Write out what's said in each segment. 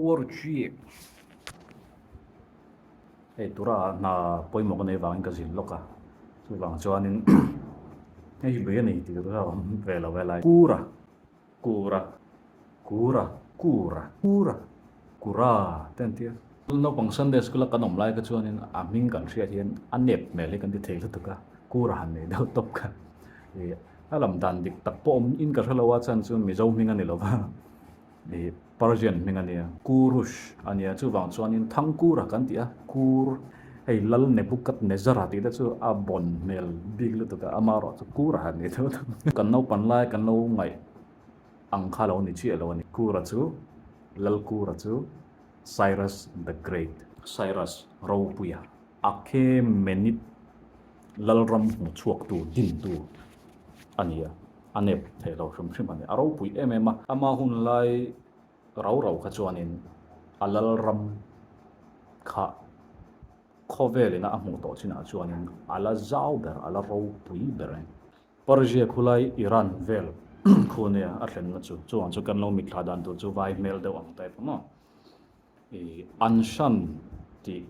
Puar chi. Hei tura hna pawimawh ka nei vangin ka zin lawk a, chuvang chuanin hei hi lui a ni tih ka awm ve lo helai. Kura, kura, kura, kura, kura, kura te an ti a. Naupang Sunday school a kan awm lai kha chuanin a hming kan hriat hian a nep hmel hi kan ti thei lutuk a, kura han nei deuh tawp kha. Ih a lam dan dik tak pawh awm in ka hre lo a, chhan chu Mizo hming a ni lo va. Ih Persian hming a nia, Kurush a nia, chuvang chuanin Thangkura kan ti a, Kur, hei Lal Nebuchadnezzar-a tih te chu a bawn hmel bik lutuk a, ama erawh chu Kura a ni deuh thung. Kan naupan lai kan lo ngaih ang kha lo ni chiah lo a ni. Kura chu, Lal Kura chu Cyrus the Great, Cyrus Ropuia, Achaemenid Lalram hmuchhuaktu, dintu a ni a. A nep thei lo hrim hrim a ni. A ropui em em a. Ama hun lai rau rau kha chuanin a lalram kha khawvel ina a hmuh tawh chinah chuanin a la zau ber, a la ropui ber a ni. Persia khulai Iran vel khu nia a thlenna chu. Chuvang chu kan lo mitthla dan tur chu vai hmel deuh ang type a maw. I Anshan tih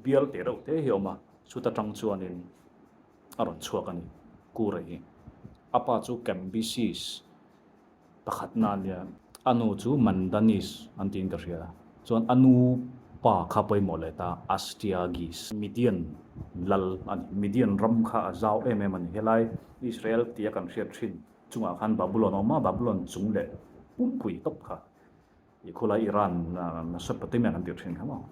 bial teh reuh te hi a awm a, chuta tang chuanin a rawn chhuak a ni Kura hi. A pa chu Cambyses pakhatna a nia, a nu chu Mandanis an tiin ka hria. Chuan a nu pa kha pawimawh leh ta Astyages. Midian lal a ni. Midian ram kha a zau em em a ni. Helai Israel tia kan hriat thin chungah khan Babulon a awm a, Babulon chung leh pumpui tawp kha I khawlai Iran Mesopotamia kan tih thin kha maw?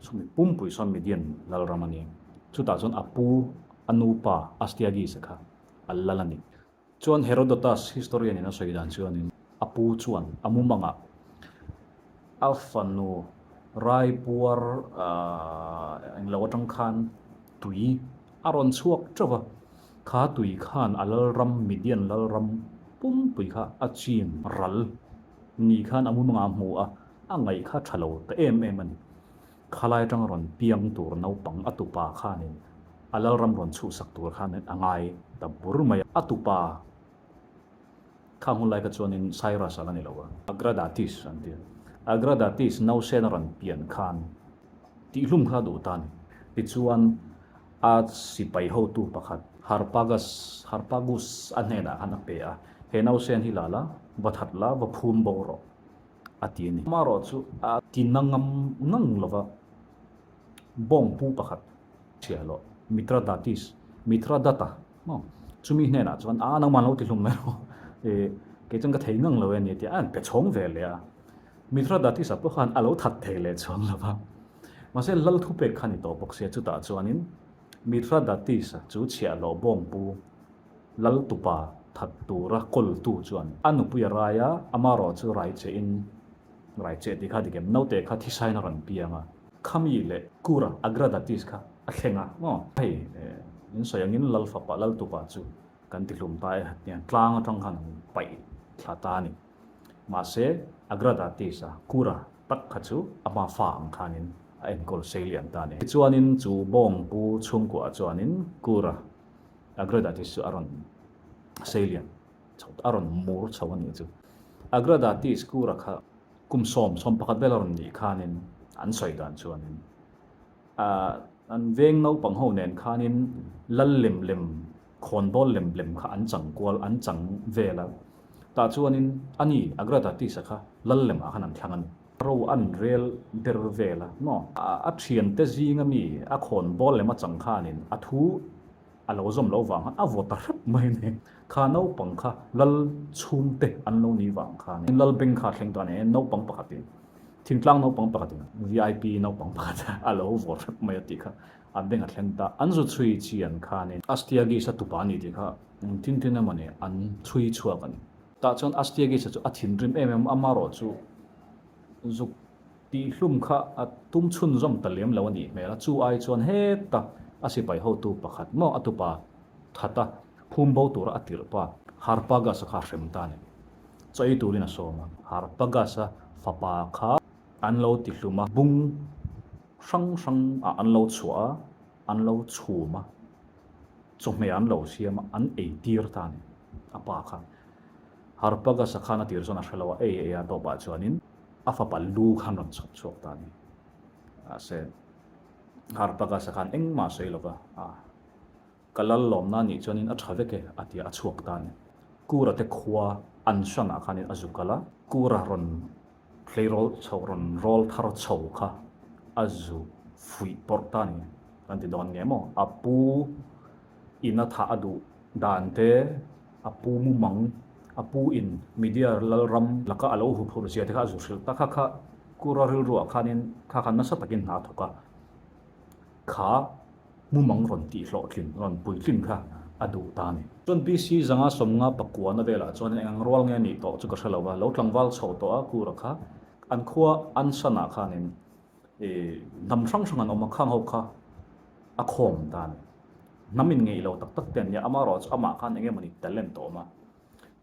Chumi pumpui sawn Median lalram a ni. Chutah chuan a pu, a nupa Astyages kha a lal a ni. Chuan Herodotus historian in a sawi dan chuanin a pu chuan a mumangah a fanu raipuar englo atang khan tui a rawn chhuak teuh va, kha tui khan a lalram Median lalram pumpui kha a chim ral Ni khan a mumangah a hmu a, a ngaih kha tha lo ta em em a ni. Khalai atanga rawn piang tur naupang a tupa khanin a lalram rawn chhuhsak tur khanin a ngai ta bur mai a. A tupa khang hun lai kha chuanin Cyrus a la ni lo a, Agradatis an ti a. Agradatis nausen a rawn pian khan tihhlum kha a duh ta a ni. Tichuan A sipai hotu pakhat Harpagas, Harpagus, a hnenah khan a pe a, He nausen hi la la, va that la, va phum bo rawh, a ti a ni. Amaherawh chu a ti na ngam ngang lo va, bawngpu pakhat chhia loh, Mitradatis, Mithradata, maw, chumi hnenah chuan, A, nangmah lo ti hlum mai rawh, e, kei chuan ka thei ngang lo e ni, a ti a, a pe chhawng ve leh a. Mithradatisa pawh khan a lo that thei leh chuang lo va. Mahse, lal thupek kha ni tawh bawk sia, chutah chuanin Mithradatisa chu chhiahhlawh bawngpu lal tupa that tura kawltu chuan a nupui a rai a, amarawh chu rai chehin, rai cheh tih kha dik em, naute kha thisain a rawn piang a, khami leh Kura, Agradatis kha a thleng a, maw? Hei, in sawi angin lal fapa, lal tupa chu kan tihlum ta e, tiang tlang atang khan an paih thla ta a ni. Mahse, Agradatis-a Kura tak kha chu a hma fa ang khanin a enkawl sei lian ta a ni. Tichuanin chu bawngpu chhungkuaah chuanin Kura, Agradatis chu a rawn sei lian chho ta, a rawn mur chho a nih chu. Agradatis Kura kha kum 11 vel a rawn nih khanin an sawi dan chuanin An veng naupang ho nen khanin lal lem lem, khawnbawl lem lem kha an chang kual, an chang vel a. Tah chuanin a ni, Agradatis-a kha lal lemah khan an thlang a ni. Ro an rel ber vel a, maw? A thiante zinga mi a khawnbawl lem a chang khanin a thu a lo zawm loh vang khan a vaw ta hrep mai a ni. Kha naupang kha lal chhungte an lo nih vang khanin lal beng kha a thleng ta a ni. Naupang pakhatin Thingtlang naupang pakhatin vip naupang pakhat a lo vaw hrep mai a tih kha a beng a thleng ta. An zu chhui chian khanin Astyages a tupa a ni tih kha engtin tin emaw ni an chhui chhuak a ni. Tah chuan Astyages a chu a thinrim em em a, amarawh chu zuk tihhlum kha a tum chhunzawm ta lem lo a nih hmel a, chu ai chuan heta a sipai hotu pakhat maw a tupa that a phum bo tura a tirh pa Harpagus-a kha a hrem ta a ni. Chaw ei turin a sawm a. Harpagas-a fapa kha an lo ti hlum a, bung hrang hrang ah an lo chhuah a, an lo chhum a, chawhmeh an lo siam a, an ei tir ta a ni, a pa kha. Harpagas-a khan a tir chuan a hre lo a, ei ei a tawpah chuanin. A fapa lu khan rawn chhawp chhuak ta a ni. Mahse, Harpagas-a khan engmah a sawi lo va, a ka lal lawmna nih chuanin a tha vek e, a ti a, a chhuak ta a ni. Kura te khua Anshan-ah khanin a zu kal a, Kura rawn tleirawl chho rawn rawl thar chho kha a zu fuih pawrh ta a ni. Kan ti dawn nge maw? A pu ina thah a duh dan te, a pu mumang, a pu in Media lalram laka a lo huphurh zia te kha a zu hrilh ta kha kha Kura rilruah khanin kha khan nasa takin hna a thawk a, kha mumang rawn tih hlawhtlin, rawn puitlin kha a duh ta a ni. Chuan BC zanga sawmnga pakuana velah chuan eng ang rual nge a nih tawh chu ka hre lo va, lo tlangval chho tawh a Kura kha an khua Anshan-ah khanin hnam hrang hrang an awm a, khang ho kha a khawm ta a ni. Hnam in ngeih lo tak tak te an nia, amaherawhchu amah khan eng emawni talent a awm a,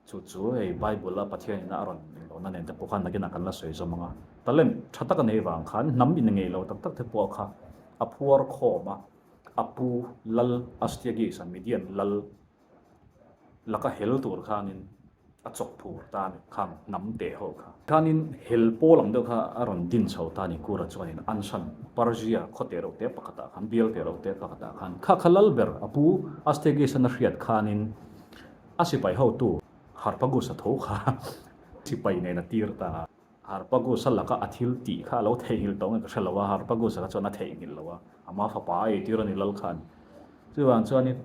chu chu hei Bible a Pathian ina a rawn inlawhna nen te pawh khan nakinah kan la sawi zawm ang a, talent tha tak a nei vang khan hnam in ngeih lo tak tak te pawh kha a phuar khawm a, a pu Lal Astyages-a Median Lal laka hel tur khanin a chawk phur ta a ni, khang hnam teh ho kha. Khanin hel pawl ang deuh kha a rawn din chho ta a ni, Kura chuanin Anshan, Persia khaw teh reuh te pakhatah khan, bial teh reuh te pakhatah khan, kha kha lal ber a pu Astyages-an a hriat khanin a sipai hotu Harpagus-a tho kha sipai nen a tir ta a. Harpagus-a laka a thil tih kha a lo theihnghilh tawh nge ka hre lo a, Harpagus-a kha chuan a theihnghilh lo a, ama fapa a eitir a ni lal khan. Chuvang chuanin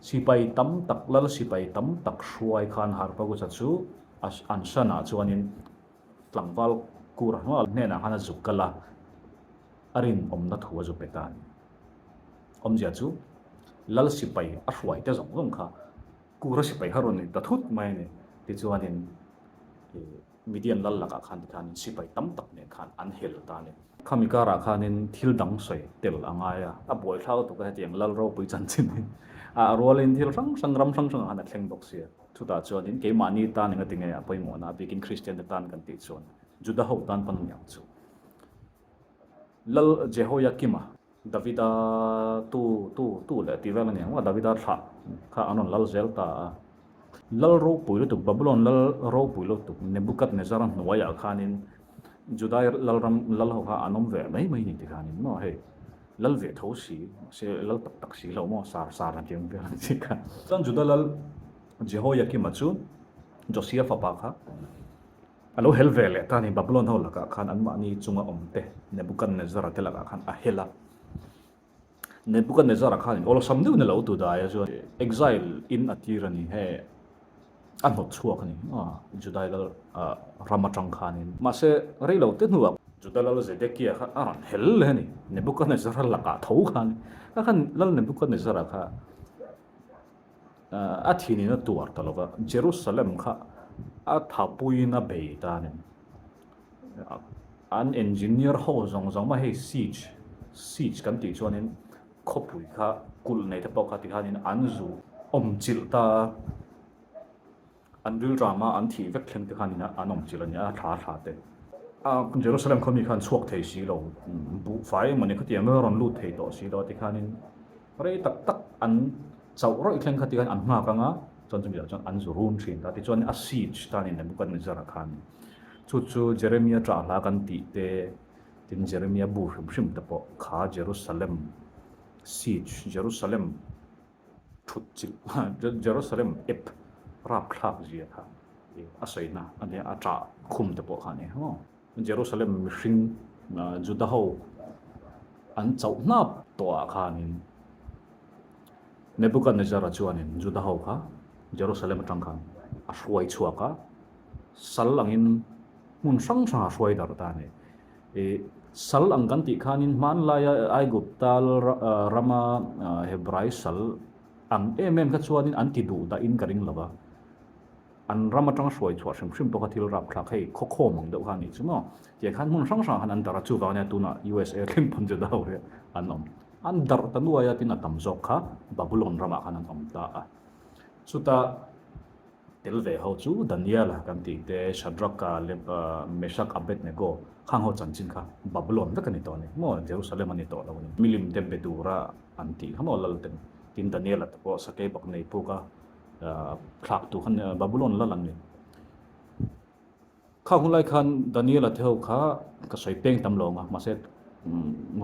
sipai tam tak, lal sipai tam tak hruai khan Harpagus-a chu an hranah chuanin tlangval kur hnuai hnenah khan a zuk kal a, a rinawmna thu a zu pe ta a ni. Awmzia chu lal sipai a hruai te zawng zawng kha kura sipai kha rawn ni ta thut mai a ni. Tichuanin ih. Midian lal lakah khan tikhanin sipai tam tak nen khan an hel ta a ni. Khami karah khanin thil dang sawi tel a ngai a, a buaithlak lutuk a hetiang lal ropui chanchin hi a rualin thil hrang hrang ram hrang hrangah khan a thleng bawk sia. Chutah chuanin keimahni tan enga tinge a pawimawhna a bikin Kristian te tan kan tih chuan Juda ho tan pawn a ni ang chu. Lal Jehoiakima Davida tu tu tu leh tih vel a ni ang a, Davida thlah kha an rawn lal zel ta a. Lal ropui lutuk, Babylon lal ropui lutuk Nebuchadnezzar-a hnuaiah khanin Judai lalram lal ho kha an awm ve mai mai ni tikhanin maw hei lal ve tho si mahse lal tak tak si lo maw sar sar a tiang vel ang chi kha. Chuan Juda lal Jehoiakima chu Josia fapa kha A lo hel ve leh ta a ni, Babylon ho lakah khan anmahni chunga awmte Nebuchadnezzar-a te lakah khan a hel a. Nebuchadnezzar-a khanin awlsam deuhin a lo tu dai a chuan exile in a tir a ni, hei a hnawt chhuak a ni Judai lal ram atang khanin. Mahse rei lo te hnuah Juda lal Zedekia kha a rawn hel leh a ni, Nebuchadnezzar-a lakah tho khan. Kha khan lal Nebuchadnezzar-a kha A thinin a tuar ta lo va, Jerusalem kha a thapuiin a bei ta a ni. An engineer ho zawng zawng mah hei siege, siege kan tih chuanin khawpui kha kulh nei te pawh kha tikhanin an zu awm chilh ta a, an rilrama an thih vek thleng te khanin an awm chilh a ni a, thla thla te. Jerusalem khawmi khan chhuak thei si lo, buhfai emawni khatiang vel rawn lut thei tawh si lo a tikhanin rei tak tak an Chauh rawih thleng kha tikhan an nghak anga, chuan chumi ah chuan an zu run thin ta. Tichuan a siege ta a ni Nebuchadnezzar-a khan. Chu chu Jeremia ṭah hla kan tih te, tin Jeremia bu hrim hrim te pawh kha Jerusalem siege, Jerusalem thut chilh, Jerusalem ep rapthlak zia kha a sawina a nia, a ṭah khum te pawh kha a ni. Jerusalem mihring Juda ho an chauh hnap tawhah khanin Nebuchadnezzar-a chuanin Juda ho kha Jerusalem atang khan a hruai chhuak a, sal angin hmun hrang hrang a hruai darh ta a ni. I sal ang kan tih khanin hmanlaia Aigupta rama Hebrai sal ang em em kha chuanin an ti duh dahin ka ring lo va. An ram atanga hruai chhuah hrim hrim pawh kha thil rapthlak hei khawkhawm ang deuh kha a nih chu maw? Tiang khan hmun hrang hrangah khan an darh a, chuvang ania tunah USA thleng pawn Juda ho hi an awm. An darh ta nuai a, tin a tam zawk kha Babylon ramah khan an awm ta a. Chuta tel ve ho chu Daniela kan tih te, Shadrach-a, Meshach, Abednego khang ho chanchin kha Babylon vek a ni tawh a ni maw? Jerusalem a ni tawh lo a ni. Milim te be tura an tih kha maw lal ten. Tin Daniela te pawh sakei bak nei puk a. Thlak tu khan Babylon lal an ni. Kha hun lai khan Daniela te ho kha ka sawi peng tam lo ang a, mahse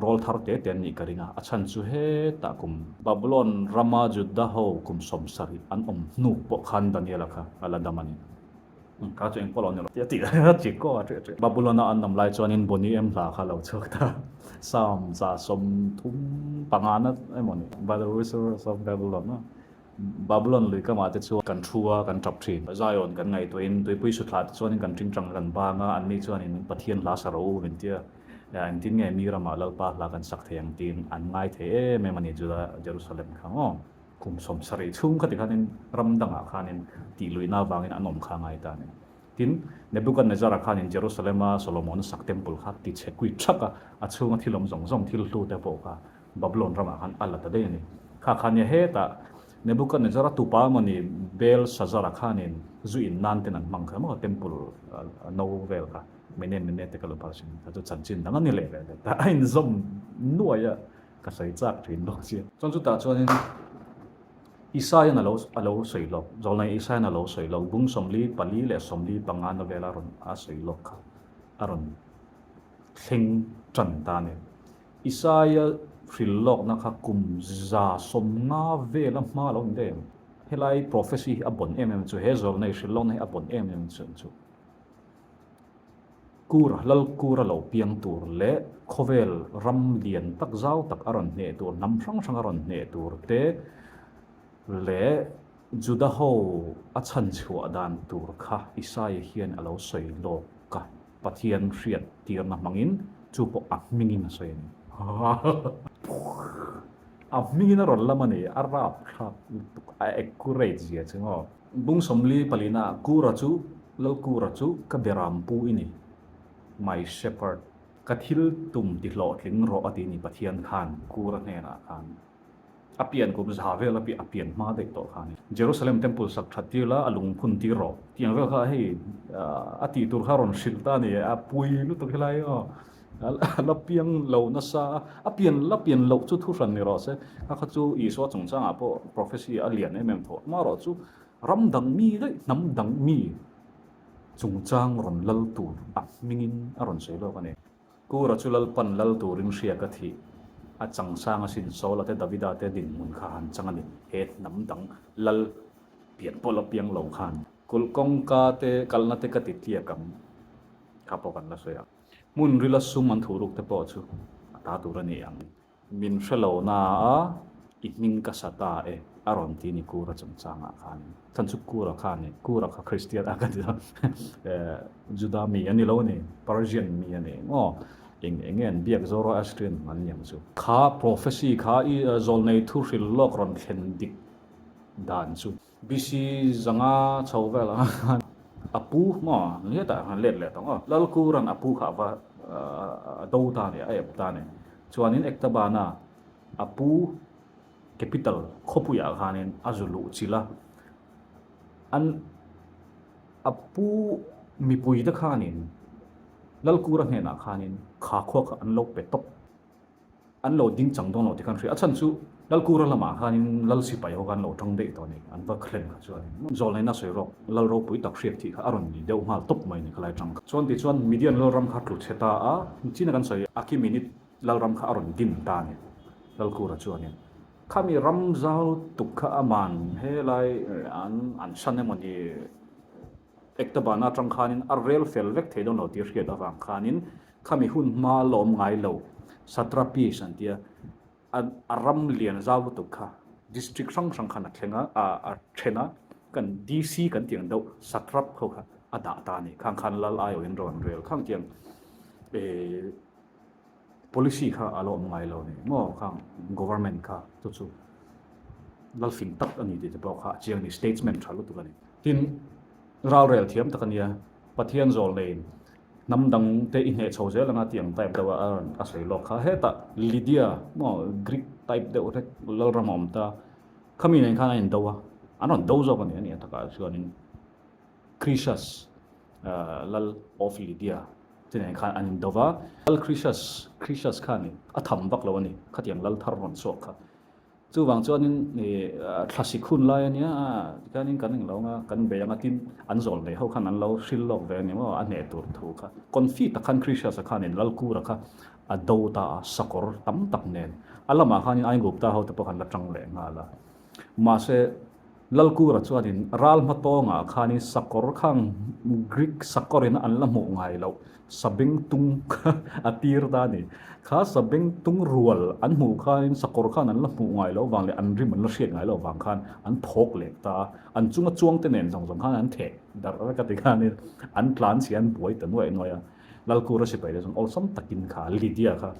rawl thar te te an nih ka ring a, a chhan chu hetah kum Babylon rama Juda ho kum 70 an awm hnu pawh khan Daniela kha a la dam a ni. Kha chu engpawh lo ni lo tih a tih a chi kaw a ṭih a ṭih. Babylon a an awm lai chuanin Boney M hla kha a lo chhuak ta, Psalm 135 na emaw ni, By the Rivers of Babylon a. Babylon lui kamah te chuan kan thu a, kan tap thin. Zion kan ngaihtuahin tuipui suthlah te chuanin kan tingtang kan bang a, anni chuanin Pathian hla sa rawh u min ti a, engtin nge mi ramah Lalpa hla kan sak thei ang tiin an ngai thei em em a ni Juda Jerusalem kha maw. Kum 70 chhung khati khanin ram dangah khanin tih luihna avangin an awm kha ngai ta a ni. Tin, Nebuchadnezzar-a khanin Jerusalem-a Solomon-a sak temple kha ti chhe kuit thak a, a chhunga thil awm zawng zawng thil hlu te pawh kha Babylon ramah khan a la ta daih a ni. Kha kha nia hetah Nebuchadnezzar-a tupa emawni Belshazzar-a khanin zu in nan ten an hmang kha emaw temple no vel kha mene mene te ka lo phal sin kha chu chanchin dang a ni leh leh ta a inzawm nuai a ka sawi chak thin bawk sia. Chuan chutah chuanin Isaiah-in a lo a lo sawi lawk, Zawlnei Isaiah-in a lo sawi lawk, bung 44 leh 45 na vela rawn a sawi lawk kha a rawn thleng tan ta a ni. Isaia hrilh lawkna kha kum 150 vela hma lo ni daih ang. Helai prophecy hi a bawn em em chu, he zawlnei hrilh lawkna hi a bawn em em chu chu. Kura, Lal Kura lo piang tur leh khawvel ram lian tak zau tak a rawn hneh tur, hnam hrang hrang a rawn hneh tur te leh Juda ho a chhan chhuah dan tur kha Isaia hian a lo sawi lawk a. Pathian hriat tirna hmangin chu pawh a hmingin a sawi a ni. A hmingin a rawn lam a ni, a rap thlak lutuk, a accurate zia chu maw. Bung 44 ah Kura chu, Lal Kura chu ka beram pu i ni, my shepherd, ka thil tum ti hlawhtling rawh a ti ni Pathian khan Kura hnenah khan. A pian kum za vel a piah a pian hma daih tawh kha a ni. Jerusalem Temple sak that tir la, a lung phun tir rawh. Tiang vel kha hei a tih tur kha a rawn hrilh ta a ni. A pui lutuk helai aw. A la piang lo nasa a, a pian la pian loh chu thu hran ni rawh se. Kha kha chu Isua chungchangah pawh prophecy a lian em em tawh. Amaherawh chu ram dang mi daih, hnam dang mi chungchang rawn lal tur a hmingin a rawn sawi lawk a ni. Kura chu Lalpan lal turin hria ka thih a chang sang asin Saula te Davida te dinhmun kha han chang a ni. He hnam dang lal pian pawh la piang lo khan. Kulh kawngka te kalna te ka ti tliak ang kha pawh kan la sawi a. Hmun rila sum an thuruk te pawh chu a ta tur a ni ang. Min hre lo na a, i hming ka sa ta e, a rawn ti ni Kura chungchangah khan. Chhan chu Kura kha a ni, Kura kha Kristian a ka ti lo, Juda mi a ni lo a ni, Persian mi a ni maw? Eng eng nge an biak Zoroastrian an ni ang chu. Kha prophecy kha i zawlnei thu hrilh lawk rawn thlen dik dan chu. BC 500 chho vel ang khan a pu maw hetah khan let leh tawh maw Lalkuran a pu kha a va a do ta a ni a ep ta a ni chuanin Ektabana a pu capital khawpuiah khanin a zu luh chilh a an a pu mipui te khanin Lalkura hnenah khanin kha khua kha an lo pe tawp. An lo ding chang dawn lo tih khan hria. A chhan chu Lalkura lamah khanin Lal sipai ho khan lo tang daih tawh a ni. An va thlen kha chuanin Zawlnaina sawi rawk Lal ropui tak hriak thih kha a rawn ni deuh nghal tawp mai a ni khalai tang kha. Chuan tichuan Midian Lalram kha tlu chhe ta a, china kan sawi Achiminid Lalram kha a rawn din ta a ni Lalkura chuanin. Khami ram zau tuk kha aman helai an an hran emaw ni Ektabana atang khanin a rel fel vek thei dawn lo tih hriat avang khanin Khami hun hma la awm ngai lo, satrapies an tia, a a ram lian zau lutuk kha district hrang hrang khan a thleng a, a a then a, kan DC kan tih ang deuh satrap ho kha a dah ta a ni. Khang khan lal aiawhin rawn rel khang tiang eh policy kha a la awm ngai lo a ni maw khang government kha chu chu lal fing tak a ni tih te pawh kha a chiang a ni, statesman tha lutuk a ni. Tin, ralrel thiam tak a nia, Pathian zawl neiin Hnam dang te i hneh chho zel anga tih ang type deuh a rawn a sawi lawk kha. Hetah Lydia maw Greek type deuh hlek Lalram a awm ta. Khami nen khan an indo a, an rawn do zawk a ni a nih takah chuanin Croesus Lal of Lydia te nen khan an indo va. Lal Croesus Croesus khanin a tham vak lo a ni khatiang lal thar rawn chhuak kha. Chuvang chuanin thlasik hun lai a nia, tikhanin kan englo anga kan bei anga tin an zawl nei ho khan an lo hril lawk ve a ni maw, a hneh tur thu kha. Confi tak khan Krishas-a khanin Lalkura kha a do ta a, sakawr tam tak nen. A lamah khanin Aigupta hote pawh khan la tang leh nghal a. Mahse, Lalkura chuanin ral hmatawngah khanin sakawr khang Greek sakawrin an la hmuh ngai loh sabengtung kha a tir ta a ni. Kha sabengtung rual an hmuh khanin sakawr khan an la hmuh ngai loh vang leh an rim an la hriat ngai loh vang khan an phawk leh ta a. An chunga chuangte nen zawng zawng khan an theh darh vek a ti khanin an tlan chhia an buai ta nuaih nuaih a. Lalkura sipai te chuan awlsam takin kha Lydia kha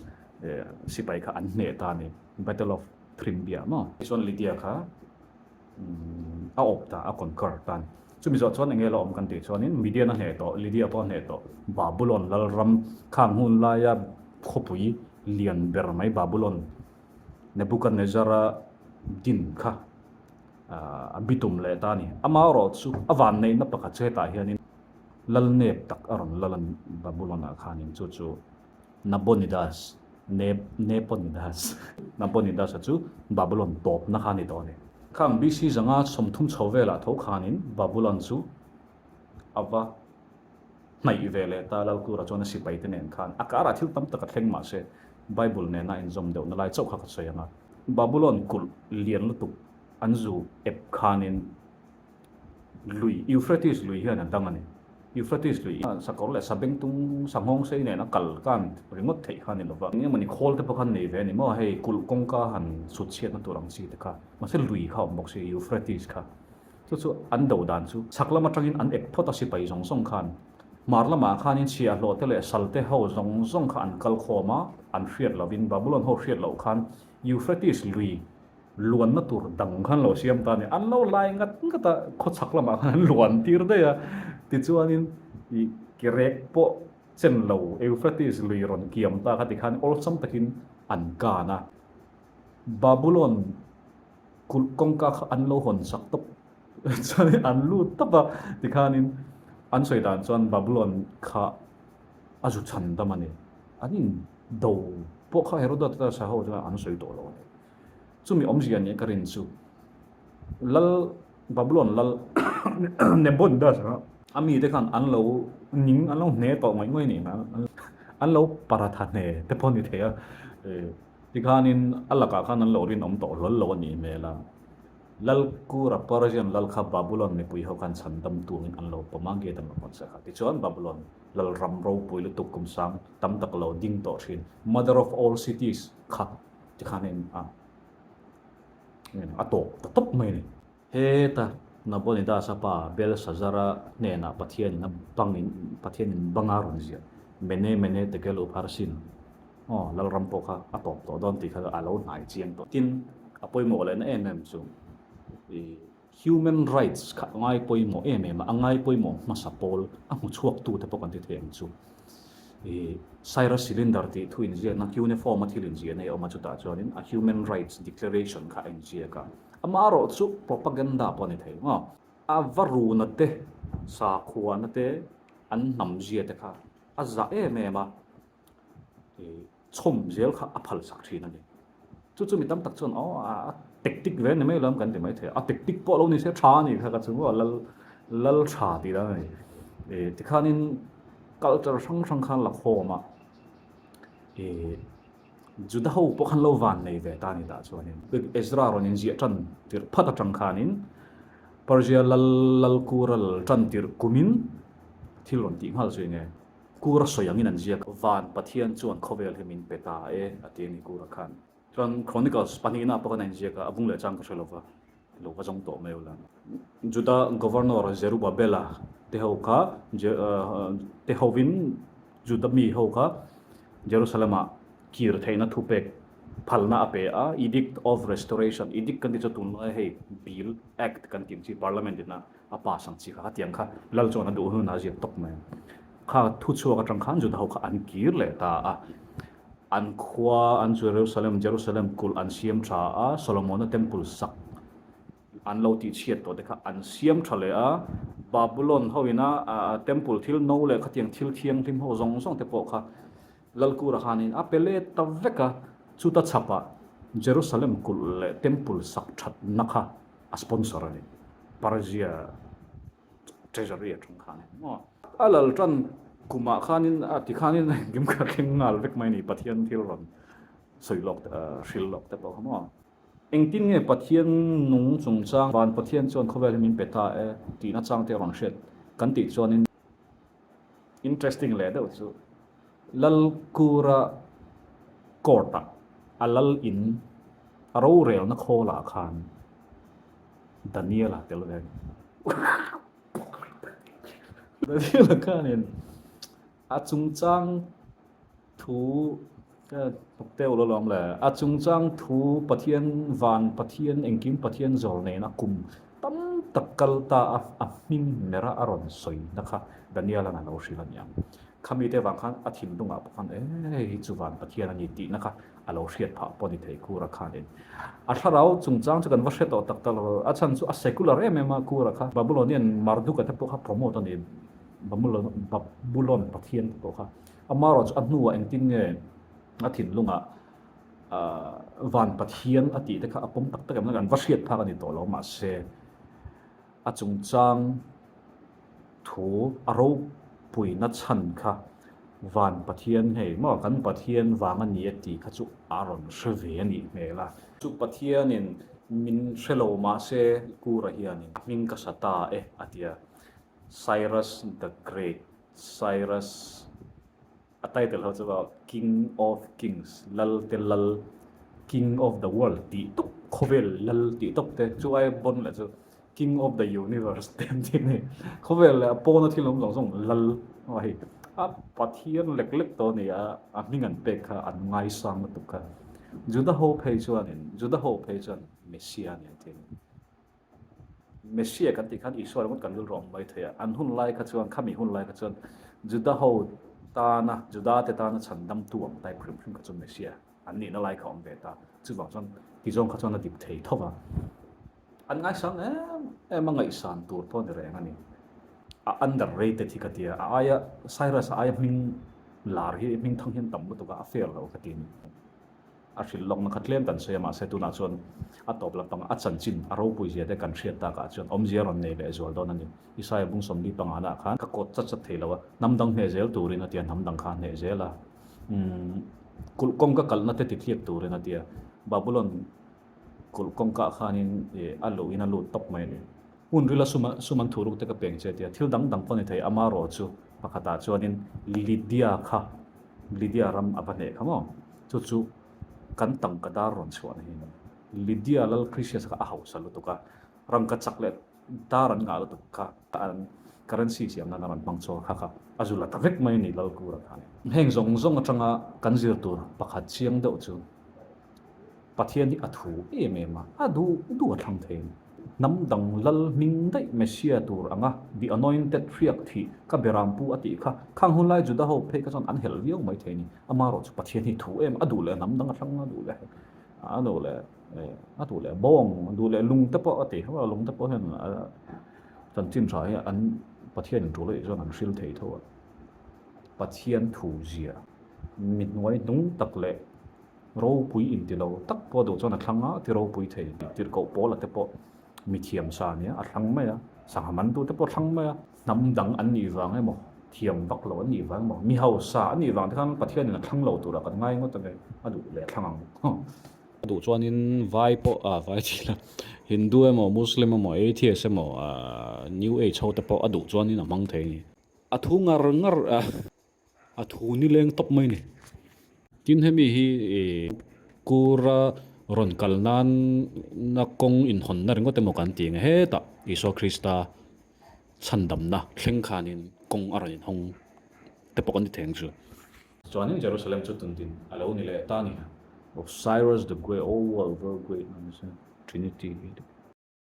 sipai kha an hneh ta a ni. Battle of Thrimbia maw? Tichuan Lydia kha a awp ta, a conquer ta a ni. Chumi zawh chuan enge la awm kan tih chuanin Midian a hneh tawh, Lydia pawh a hneh tawh. Babulon lalram khang hun laia khawpui lian ber mai Babulon Nebuchadnezzar-a din kha a bitum leh ta a ni. Amaherawh chu a vanneihna pakhat chu hetah hianin lal nep tak a rawn lal a ni Babulon-ah khanin chu chu Nabonidas, Neb, Neponidas, Nabonidas-a chu Babulon tawpna kha a ni tawh a ni. Khang BC 530 chho velah tho khanin Babulon chu a va hnaih ve leh ta, Lalkura chuan a sipaite nen khan a karah thil tam tak a thleng mahse Bible nena inzawm deuhna lai chauh kha ka sawi ang a. Babulon kulh lian lutuk an zu ep khanin Lui, Euphrates lui hian a dang a ni. Euphrates lui hi sakawr leh sabengtung, sanghawng sei nena kal kan ringawt theih kha a ni lova. Eng emawni khawl te pawh khan nei ve a ni maw? Hei kulh kawngka han sut chhiatna tur ang chi te kha. Mahse lui kha a awm bawk si, Euphrates kha. Chu chu an do dan chu chhak lam atangin an ep phawt a sipai zawng zawng khan. Hmar lamah khanin chhiahhlawh te leh sal te ho zawng zawng kha an kal khawm a, an hriat lovin Babulon ho hriat loh khan Euphrates lui Luanna tur dang khan lo siam ta a ni. An lo lai ngat ngat a, khawchhak lamah khan an luan tir daih a. Tichuanin ih kerek pawh chen lo Euphrates lui rawn kiam ta kha tikhan awlsam takin an kan a. Babulon kulh kawngka kha an lo hawn sak tawp. Chuanin an lut tawp a, tikhanin an sawi dan chuan Babulon kha a zu chhan dam a ni. An in do pawh kha Herodotus ho chuan an sawi tawh lo a ni. Chumi awmzia nia ka rin chu Lal Babulon Lal Nebondas a a mite khan an lo ning an lo hne tawh ngawih ngawih nih hmel an lo paratha hne te pawh a ni thei a tikhanin a lakah khan an lo rinawm tawh hlawl lo a nih hmel a Lal Kura Persian Lal kha Babulon mipui ho khan chhan dam tuangin an lo pawm a gate an lo hawn sak a tichuan Babulon Lal ram ropui lutuk kum sang tam tak lo ding tawh thin Mother of all cities kha Tikhanin a a tawp ta tawp mai a ni. Heta Nabonidus-a pa Belshazzar-a hnenah Pathianin a bangin Pathianin banga rawn ziah Mene Mene Tekel Upharsin aw Lalram pawh kha a tawp tawh dawn tih kha a lo hnai chiang tawh. Tin, a pawimawh lehna em em chu ih human rights kha a ngai pawimawh em em a, a ngai pawimawh hmasa pawl a hmu chhuaktute pawh kan ti thei ang chu. Ih Cyrus Cylinder tih thu inziakna cuneiform a thil inziahna hi a awm a, chutah chuanin a Human Rights Declaration kha a inziak a. Amaherawh chu propaganda pawh a ni thei maw? A va runa te, sakhuana te, an hnam zia te kha a zah em em a. Ih chhawm zel kha a phal sak thin a ni. Chu chu mi tam tak chuan aw a tactic ve ni mai lo kan ti mai thei a, a tactic pawh lo ni se tha a nih kha ka chu maw lal lal tha tih dan a ni. Ih tikhanin culture hrang hrang khan la khawm a, ih Juda ho pawh khan lo van nei ve ta a ni tah chuanin Ezra rawn inziah tan tirh phat atang khanin Persia lal lal kura lal tan tirh kumin thil rawn tih nghal zui nge. Kura sawi angin an ziak. Van Pathian chuan khawvel hi min pe ta e, a ti a ni Kura khan. Chuan Chronicles pahnihna pawh khan a inziak a, a bung leh chang ka hre lo va, lo va zawng tawh mai ula. Juda Governor Zerubbabel-a te ho kha, te hovin Juda mi ho kha Jerusalem-ah kir theihna thupek phalna a pe a, Edict of Restoration, Edict kan tih chu tunlai hei Bill, Act kan tih ang chi Parliament ina A pass ang chi kha hetiang kha lal chuan a duh hun a ziak tawp mai a. Kha thu chhuak atang khan Juda ho kha an kir leh ta a. An khua an Jerusalem Jerusalem kulh an siam tha a, Solomona temple sak an lo tih chhiat tawh te kha an siam tha leh a. Babulon ho ina temple thil no leh khatiang thil thianghlim ho zawng zawng te pawh kha Lalkura khanin a pe let ta vek a, chuta chhapah. Jerusalem kulh leh Temple sak thatna kha a sponsor a ni. Persia Treasury atang khan a ni maw? A lal tan kumah khanin a ti khanin engkim kha thleng nghal vek mai a ni, Pathian thil rawn sawi lawk hril lawk te pawh kha maw? Engtin nge Pathian nung chungchang van Pathian chuan khawvel hi min pe ta e tihna chang te a rawn hriat kan tih chuanin interesting leh deuh chu Lalkura court ah a lal in a rorelna khawlah khan Daniela tel ve a ni. Daniela khanin a chungchang thu ka hnuk deuh lo lawm le. A chungchang thu Pathian van Pathian engkim Pathian zawl nena kum tam tak kal ta a a hming mera a rawn sawi na kha Daniela'n a lo hrilh a niang. Khami te vang khan a thinlungah pawh khan e hei hi chu van Pathian a ni tihna kha a lo hriat phah pawh a ni thei Kura khanin. A thlarau chungchang chu kan va hre tawh tak tak lo, a chhan chu a secular em em a Kura kha. Babylonian Marduka te pawh kha promote a ni, Babulon Pathian te pawh kha. Amaherawhchu a hnuah engtin nge a thinlungah van Pathian a tih te kha a pawm tak tak em kan va hriat phak a ni tawh lo mahse a chungchang thu a ropuina chhan kha van Pathian hei maw kan Pathian vang a ni a tih kha chu a rawn hre ve a nih hmel a. Chu Pathianin min hre lo mahse Kura hianin a hming ka sa ta e a ti a, Cyrus the Great, Cyrus A title ho chu King of Kings, Lal te Lal, King of the World tih tawp, khawvel Lal tih tawp te, chu aia bon leh chu King of the Universe te an tih a ni. Khawvel leh a pawna thil awm zawng zawng Lal a hei a Pathian lek lek tawh a ni a, a hming an pek kha an ngaisang lutuk kha. Juda ho phei chuanin, Juda ho phei chuan Messiah a ni an ti a ni. Messiah kan tih khan Isua ringawt kan rilru awm mai thei a, an hun lai kha chuan, khami hun lai kha chuan Juda ho tana, Juda te tana chhandamtu ang type hrim hrim kha chu Messiah an nihna lai kha awm ve ta. Chuvang chuan tizawng kha chuan a dik thei tho va. An ngaisang em em a, ngaihsan tur pawh a ni reng a ni. A underrated hi ka tia, a aia Cyrus a aia hming lar hi hming thang hian tam lutuk a, a fair lo ka ti a ni. A hrilh lawkna kha tlem kan sawi a, mahse tunah chuan a tawp lampang a chanchin a ropui zia te kan hriat takah chuan awmzia rawn nei leh zual dawn a ni. Isaia bung 45 naah khan ka kawt chat chat thei lo a, hnam dang hneh zel turin a ti a, hnam dang kha a hneh zel a, umm kulh kawngka kalhna te tithiak turin a ti a, Babulon kulh kawngkaah khanin a luhin a lut tawp mai a ni. Hmun rila sum sum an thuruk te ka peng che tia thil dang dang pawh ni thei amarawh chu pakhatah chuanin Lydia kha Lydia ram a va hneh kha maw chu chu kan tangka dar rawn chhuah na hi a ni. Lydia lal Christians kha a hausa lutuk a rangka chak leh dar an ngah lutuk kha an currency siam nan a rawn hmang chhuak kha kha a zu la ta vek mai a ni Lalkura khan. Heng zawng zawng atanga kan zir tur pakhat chiang deuh chu Pathian hi a thu em em a, a duh duh a thlang thei a ni. Hnam dang lal hming daih Messiah tur anga the anointed hriak thih ka berampu a tih kha, khang hun lai Juda ho phei kha chuan an helh viau mai thei a ni. Amaherawh chu Pathian hi thu em a duh leh hnam dang a thlang a duh leh a duh leh a duh leh bawng a duh leh lung te pawh a ti kha lung te pawh hian chanchin tha hi an Pathian in tul a tih chuan an hril thei tho a. Pathian thu zia mi hnuai hnung tak leh Ropui inti lo tak pawh duh chuan a thlang a, ti ropui thei tirhkoh pawla te pawh mi thiam sa a nia, a thlang mai a, sangha mantu te pawh a thlang mai a, hnam dang an nih vang emaw, thiam vak lo an nih vang emaw, mi hausa an nih vang te khan Pathianin a thlang lo turah kan ngai ngawt ange, a duh leh a thlang ang. A duh chuanin vai pawh ah vai tih la, Hindu emaw, Muslim emaw, Atheist emaw, New Age ho te pawh a duh chuanin a hmang thei a ni. A thu ngar ngar a. A thu ni leng tawp mai a ni. Tin hemi hi ih kura rawn kal nan na kawng inhawnna ringawt emaw kan ti ang e hetah Isua Krista chhandamna thleng khanin kawng a rawn inhawng te pawh kan ti thei ang chu. Chuanin Jerusalem chu tuntin a lo ni leh ta a ni. Of Cyrus the Great, oh well very great Trinity.